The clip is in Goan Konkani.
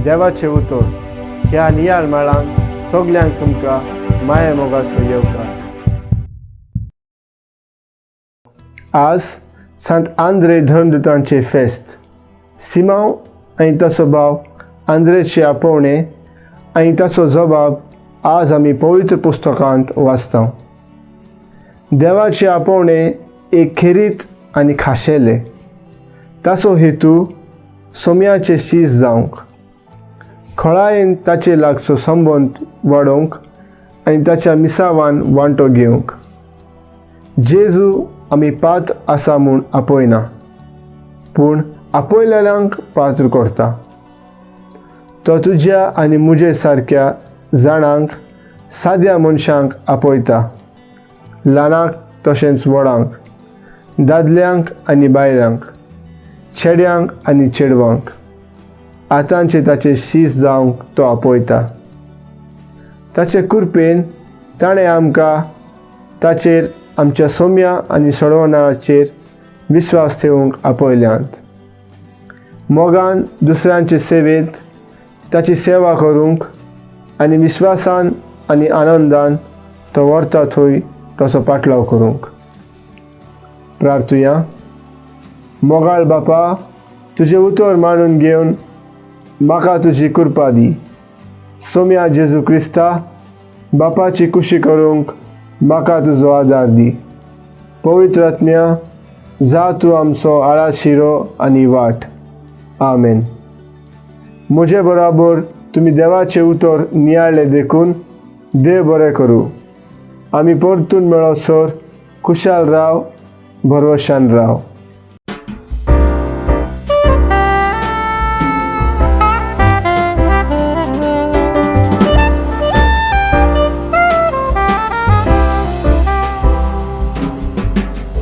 देवाचें उतर ह्या नियाळ माळांत सगल्यांक तुमकां माया मोगाचो येवकार. आज सांत आंद्रे धर्मदूतांचें फेस्त. सिमांव आनी ताचो भाव आंद्रेचे आपोवणें आनी ताचो जबाब आज आमी पवित्र पुस्तकांत वाचता. देवाचें आपोवणें एक खेरीत आनी खाशेलें. ताचो हेतू सोम्याचें शीस जावंक, खोळायेन ताचे लागचो संबंद वाडोवंक आनी ताच्या मिसावान वांटो घेवंक. जेजू आमी पात्र आसा म्हूण आपयना, पूण आपयलेल्यांक पात्र करता. तो तुज्या आनी म्हजे सारक्या जाणांक, साद्या मनशांक आपयता, ल्हानाक तशेंच व्हडांक, दादल्यांक आनी बायलांक, चेड्यांक आनी चेडवांक. आतांचे ताचे शीस जावंक तो आपयता. ताचे कृपेन ताणें आमकां ताचेर, आमच्या सोम्या आनी सोडवणाचेर विस्वास ठेवूंक आपयल्यांत. मोगान दुसऱ्यांचे सेवेंत ताची सेवा करूंक आनी विस्वासान आनी आनंदान तो व्हरता थंय तसो पाटलाव करूंक. प्रार्थुया. मोगाळ बापा, तुजें उतर मानून घेवन म्हाका तुजी कृपा दी. सोम्या जेजू क्रिस्ता, बापाची खुशी करूंक म्हाका तुजो आदार दी. पवित्र आत्म्या, जा तूं आमचो आळाशिरो आनी वाट. आमेन. म्हजे बराबर तुमी देवाचें उतर नियाळ्ळें देखून देव बरें करूं. आमी परतून मेळसर खुशाल राव, भरवशान राव.